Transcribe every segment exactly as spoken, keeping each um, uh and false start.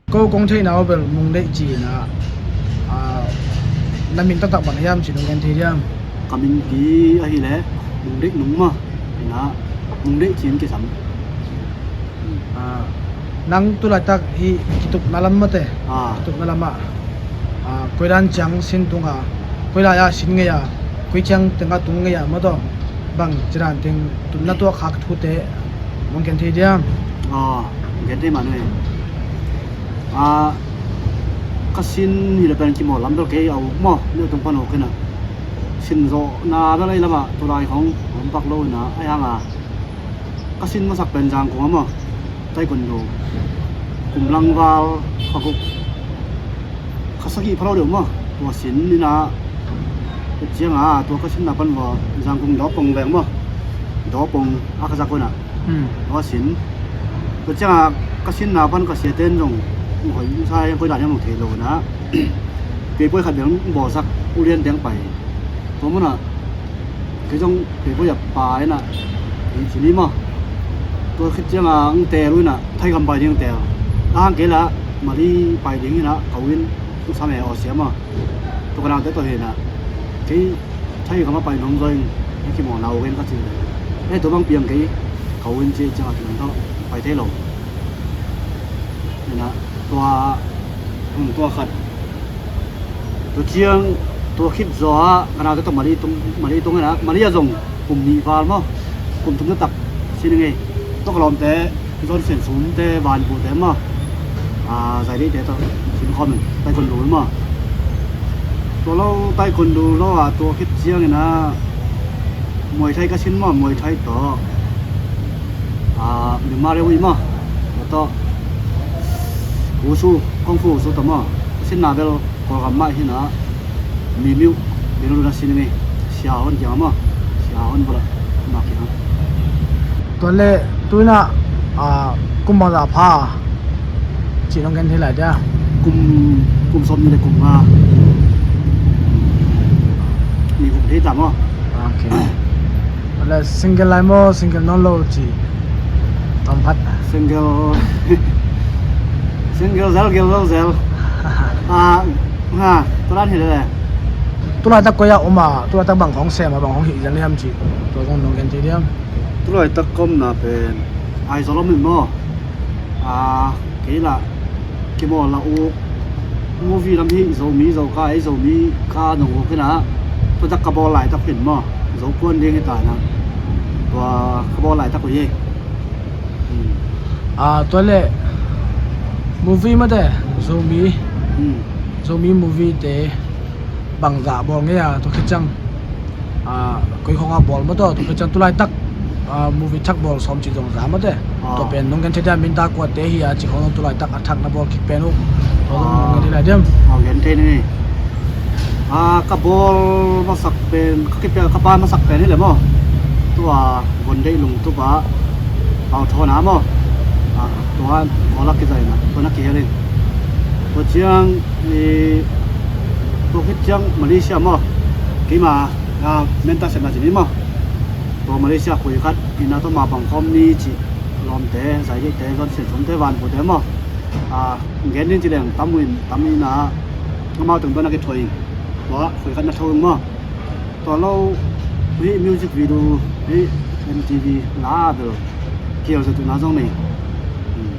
Ko kong theihna uh bel Mungdeih ci-in ah, ah, na min taktak bang hiam ci nong gen thei diam? Ka min pi ahih leh Mungdeih Nung maw. Ina, Mungdeih ci-in kisam. Ah, nang tulaitak hih kitupna lam mate. Ah. Kitupna lamah, ah, koi dan ciang sin tung a, koi lai-ah sin ngei a, koi ciang tengah tung ngei a maw tawh, bang cidan teng tutna tuah khak thute nong gen thei diam? Ah, gen thei mah nuai. Ah, ka sin hi le pen kimawl lam bel kei a uk maw, neu tung pan uk hi na. Sin zawhna bel ei lamah tulai khong om pak lo hi na, ahi hang a ka sin masak pen Zangkong a maw, taekwondo, kum langval kha guk, kha sagih pha lo deuh maw, tua sin ina, tua cianga tua ka sinna pan vua Zangkong Dawpong veng maw, Dawpong a ka zak una. Hmm. Tua sin, tua cianga ka sinna pan ka siate in zong hoi sa koi dan hiam zong thei lo una. Kei puai khat beng bawlsak ulian teng pai. Tua munah kei zong kei puai a pa ina in ci ni maw. Tua khit cianga ang tel uh ina Thaigam pai ding ang tel. Ahang kei la Mali pai ding ina ka uh in, tua sam e aw sia maw. Tua ka naute tawh hi ina kei Thaigam a pai nuam zaw in, i kimawl na uh gen ka ci. Eh, tua bang piang kei ka uh in ci cianga kei tawh pai thei lo. Ina tua, hmm, tua khat. Tua ciang, tua khit zaw ah ka naute tawh Mali tung, Mali tung ina, Mali a zong kum nih val maw, kum thum taktak sin ngei. Tua ka lawmte, Zon Sian Sum te, Van Bu te maw, ah, Zai Deih te tawh sin khawm in, taekwondo maw. Tua lo taekwondo lo ah, tua khit ciang ina Muay Thai ka sin maw, Muay Thai tawh, ah, Myanmar Railway maw, tua tawh Wushu, Kung Fu Wushu tawh maw, ka sinna bel Kawlgam mah hi na, Mimiu, Mimiu na sin ngei, Sia Hon kiang maw, Sia Hon bula, mak kiang. Tua le, tu ina, ah, kum bangzah pha ci nong gen thei lai dia? Kum, kum sawm nih le kum nga. Ni kum thei ta maw? Ok. Tua le single lai maw, single nawn lo ci? Tawm phat. Single, single zel, gel lo zel. Ah, ha, tua dan hi le le. Tulaitak koi ah om a, tulaitak bang khong sem a, bang khong hih zel hiam ci, tua zong nong gen thei diam? Tulaitak ka omna pen Aizawl om in maw. Ah, kei la kimawl la uk, movie lam hi, Zomi Zoka, ei Zomi ka nong uk ina, tua tak ka bawl laitak hin maw, Zokuan ding hi ta na, tua ka bawl laitak uh hi. Hmm. Ah, tua le movie mate, Zomi, hmm, Zomi movie te bangzah bawl ngei a, tua khit ciang, ah, koi khong a bawl maw tawh, tua khit ciang tulaitak, ah, movie thak bawl sawm ci zong za mate. Ah. Tua pen nong gen thei diam, minta kuate hi a ci khong tulaitak a thak na bawl kik pen uh. Tua zong nong gen thei lai diam? Ah, gen thei ni. Ah, ka bawl masak pen, ka kipia, ka pa masak pen hi le maw. Tua Von Deih Lungtup a, Pau Thawn a maw. Ah, tua, tua la kizai na, tua na kihel in. Tua ciang, i, tua khit ciang Malaysia maw. Keima, ah, menta sepna ci ni maw. Tua Malaysia khui khat, ina tua ma pang khawm ni ci, lawmte, Zai Deih te, Zon Sian Sum te, Van Bu te maw. Ah, gen in ci leng, tam in, tam in a, amau teng tua na kithuah in. Tua, khui khat na tho in maw. Tua lo, hih music video, hih M T V la bel kial zet uh na zong nei. Hmm.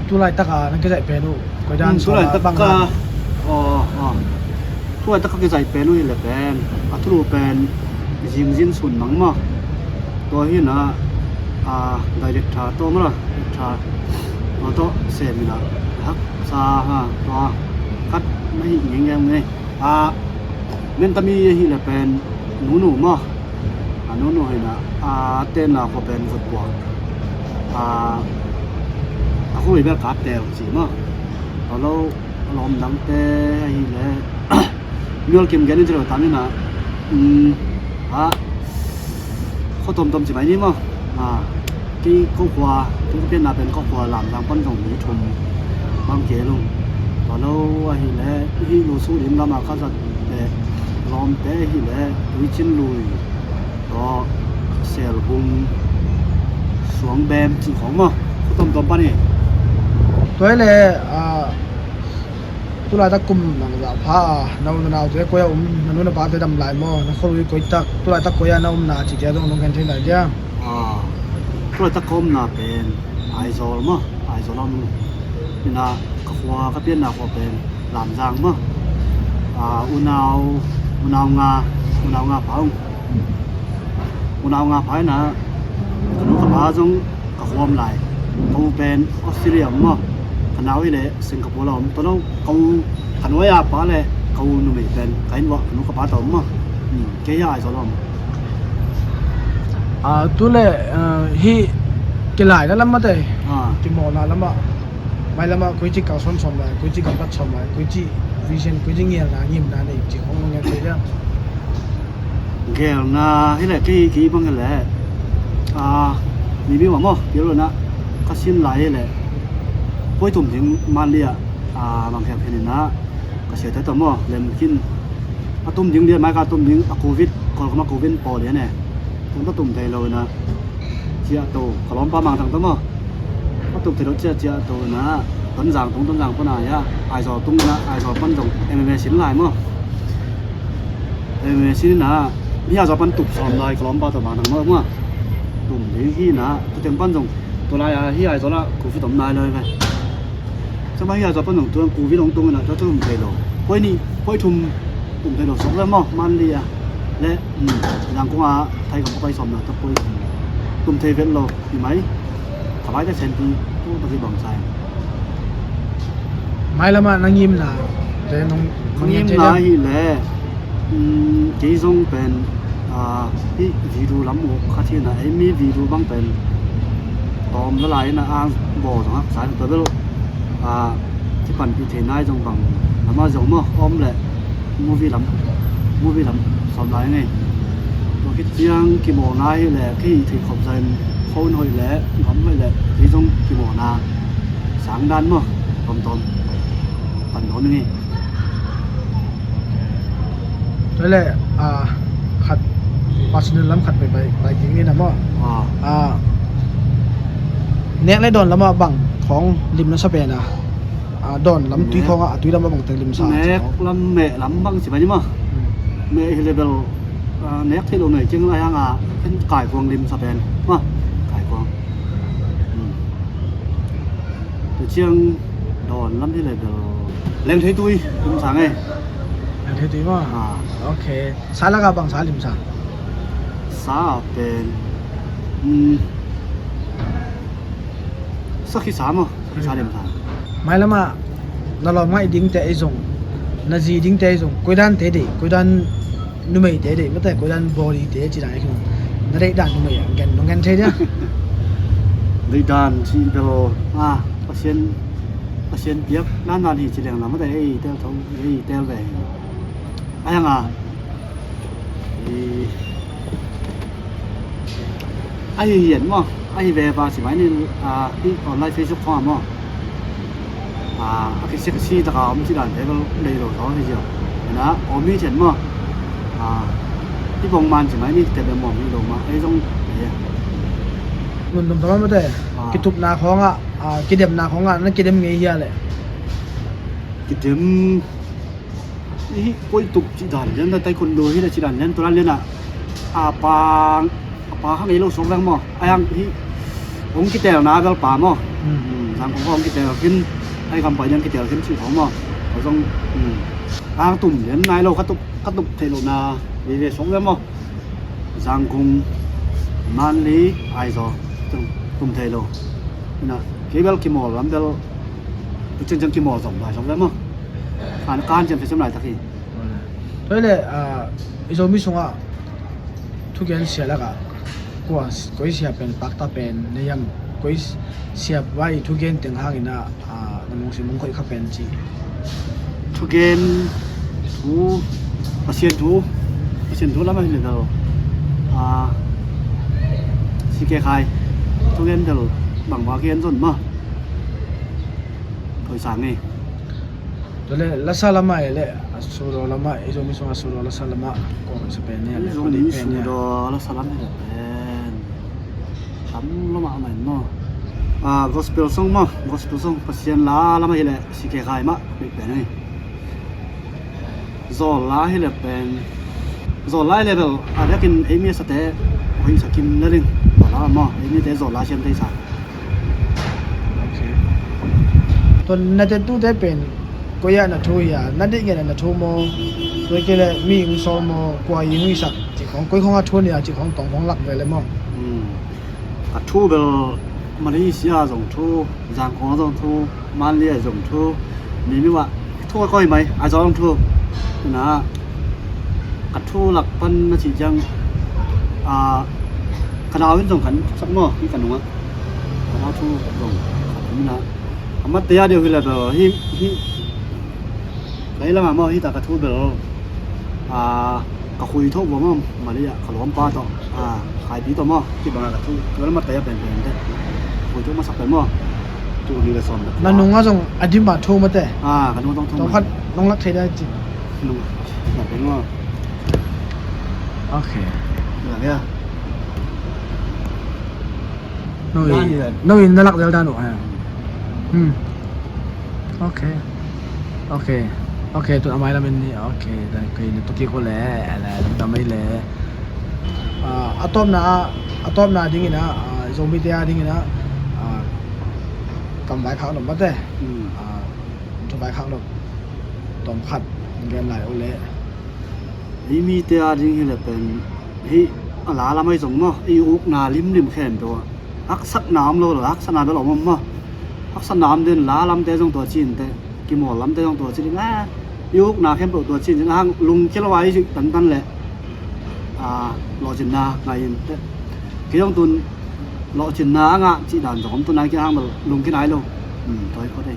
Tulaitak a na kizaih pen uh, koi dan, hmm, tulaitak bang ka, a? Aw, aw. Tulaitak ka kizaih pen uh hi le pen, a thulu pen Zing Zin Sun Mang maw. Tua hi na, a, director tawh maw la, director. Tua tawh sem in a, haksa ha, tua khat na hih ngei ngei ngei. A, menta mi ahih le pen Nunu maw. A, Nunu hi na, a, tenna khua pen Vutpuak. A, a khua bel Kap Tel ci maw. Tua lo, a lawm dangte ahih le, Mial Kim gen in ci lo tam in a, um, a, khua tomtom ci mai ni maw. A, kei ko khua, kei ka pianna pen ko khua Lamzang pan zong mi thum bang kei lung. Tua lo ahih le, hih Lusu lim lam a ka zat le, lawmte ahih le, Tuicin Lui, tua Selbung, Suangbem cih khawng maw. Khua Tuamtuam pan hi. Tua hi leh, ah, tulaitak kum nang zah pha a, na u na nau te koi a um, na nu na pa te dam lai maw, na khualui koi tak, tulaitak koi a na umna cih te zong nong gen thei lai dia? Ah, tulaitak ka omna pen Aizawl maw, Aizawl a om. Ina ka khua, ka pianna khua pen Lamzang maw. Ah, unau, unau nga, unau nga pha ung. Unau nga pha ina, ka nu ka pa zong ka khua om lai. Ka u pen Australia om maw. Ka nau hi leh Singapore a om. Tua lo, ka u, ka nu a pa le ka u numei pen ka inn uah ka nu ka pa tawh om maw. Hmm, kei hi Aizawl a om. Ah, tu le, ah, hi kilaina lam mate. Ah. Kimawlna lamah. Mailamah koici kalsuan sawm lai, koici gampat sawm lai, koici vision, koici ngelna, ngimna nei cih khong nong ngen thei dia? Ngelna hi leh kei, kei bang hi leh, ah, mi mi mah maw, pi lo na, ka sin lai hi leh, koi tum ding man lia, ah, bang hiam hi na, ka sia te tawh maw, lem khin. A tum ding lian mai ka tum ding a Covid, Kawlgam a Covid pawl lian e. Tung ta tum thei lo ina. Ciah to, ka lawmpa Mang Thang ta maw. A tum thei lo ciah ciah to ina. Tonzang tung, Tonzang pan a ya. Aizawl tung ina, Aizawl pan zong M M A sin lai maw. M M A sin ina. Hi Aizawl pan tup sawm lai ka lawmpa tawh Mang Thang maw maw. Tum ding hi ina. Tua teng pan zong. Tua lai a hi Aizawl a Covid om nai lo hi ve. Sa ma hi a, sa pan zong tuang Covid hong tung ina, tua tum thei lo. Poi nih, poi thum tum thei lo, sok le maw, man li a. Le, um, Zangkong a, Thai kam pai sawm na, tua poi thum. Tum thei vet lo, hi mai. Ka bai te sen pi, tu ta ki bang sai. Mailamah na ngimna te nong, nong ngim thei na dia? Hi le, um, kei zong pen, ah, hi video lam uh kha thina, ei mi video bang pen tawm la lai ina ang bawl zong hak sai tua bel, ah, kipanpih thei nai zong bang lama zong maw, om le movie lam, movie lam sawm lai ngei. Tua khit ciang kimawlna hi le, kei thei khop zain phone hoih le, gam hoih le, kei zong kimawlna sang dan maw, tawmtawm pan dawn ngei. Tua le, ah, khat personal lam khat pai, pai, pai ding ni na maw? Ah. Ah, nek le dawn lamah bang khawng lim na sa pen a? Ah, dawn lam tui khawngah, a tui lamah bang teng lim sa? Nek lam, meh lam bang ci bai ni maw? Hmm. Meh hi le bel, ah, nek thei lo nei ciang lai hang a, en kai kuang lim sa pen maw? Kai kuang. Hmm. Tua ciang dawn lam hi le bel lengthei tui lim sa ngei. Lengthei tui maw? Ah. Ok. Sa laka bang sa lim sa? Sa pen, um, sa khi sa maw? Sa khi sa lim sa. Mailamah na lawm ngaih dingte ei zong, na zi dingte ei zong, koidan te deih, koidan numei te deih, mate koidan body te ci dan ei zong, na deih dan numei a gen, nong gen thei dia? Deih dan ci bel, ah, Pasian, Pasian piak dan dan hi ci leng la, mate ei tel tho, ei tel ve. Ai hang a, Ahi hian maw, ahi veva ci mai ni, ah, hi online Facebook khawng ah maw, ah, a kisexy taka om ci dan te bel lei lo zaw hi ziau. Ina om hi thian maw, ah, hi bong man ci mai ni, tep em om hi lo mah ei zong. Nun dum tawh mate, ah, kitupna khawngah, ah, kidemna khawngah na kidem ngei hia leh? Kidem Hi koi tup ci dan lian, taekwondo hi le ci dan lian, tua dan lian ah, a pa, a pa hang ei lo suak veng maw. A yang hi hong kitelna bel pa maw. Zangkong hong kitel khin, ai kam pai lian kitel khin ci hong maw. Ko zong a hang tum lian nai lo, ka tup, ka tup thei lo na veve suak veng maw. Zangkong, Manli, Aizawl tum, tum thei lo. Ina kei bel kimawl lam bel, tu cin cin kimawl zom lai suak veng maw. Kan, kan ciam ciam laitak hi. Tua hi leh, ah, i Zomi sungah thugen sia lakah kua, koi sia pen pakta pen na hiam, koi sia vai thugen teng hangin ah, ah, na lungsim hong khoih kha pen ci? Thugen thu, Pasian thu, Pasian thu lam ah hi leh tel, ah, si ke khai thugen tel bangmah kigen zon mah. Koi sang ei. Tua leh lasa lamah hi leh, a sudaw lamah, i Zomi sungah sudaw lasa lamah kua masa pen nia leh, i Zomi sudaw lasa lam hi leh pen tam lamah a mai maw. Ah, gospel song maw, gospel song, Pasian la lam ahih leh si khe khai mah, bek pen hi. Zawl la ahih leh pen, zawl la ahih leh bel, a diakin ei mi a sate, hong sa kim le ding, zawl la maw, ei mite zawl la siam thei sa. Ok. Tua na tattoo te pen, koi ah na thu hi a, na deih ngen a na thu maw, tua kei leh mi hong sawl maw, kua in hong sak, cih khong, koi khong a thu ni a, cih khong tawm khong lak ve le maw. Hmm. Ka thu bel Malaysia zong thu, Zangkong zong thu, Manlia zong thu, mi mi wah thu ka koi mai, a zong thu. Na, ka thu lak pan na cih ciang, a, ka nau in zong kan sak maw, hi ka nungah. Ka nau thu zong kan na. A mat te a deuh hi leh bel, hi, hi, Lai lamah maw, hita ka thu bel, a, ka khui tho bua maw, Malaysia ka lawmpa tawh, a, Khaipi tawh maw, kibang a ka thu, ka lamah taya penpen te. Khui tho masak pen maw. Tu ni le sawm. Na nung a zong a dim a thu mate. A, ka nung zong thu. Tawm khat nong lak thei dai ci. Nung. Na pen maw. Ok. Lak ya. Nui, nui na lak zel dan uh, ha. Hmm. Ok. Ok. Ok, tun a mai lam in ni. Ok, dan kei ni tuki ko le, le, le, le. Ah, a tawpna, a tawpna ding in a, ah, Zomi te a ding in a, ah, kam vai khak nop mate. Hmm. Ah, thu vai khak nop. Tawm khat, gen lai uh le. Ei mite a ding hi le pen, hi a la lam ahi zong maw, i ukna limlim khempeuh ah haksatna om lo lo, haksatna bel om om maw. Haksatna om den la lamte zong tua ci in teh, kimawl lamte zong tua ci ding a, i ukna khempeuh tua ci in, a hang lungkia lo a i zuih tantan leh, a, lawhcinna ngai in teh. Kei zong tun lawhcinna a ngah cih dan zong om tun a, kei hang bel lungkia nai lo. Hmm, tua hi kho dei.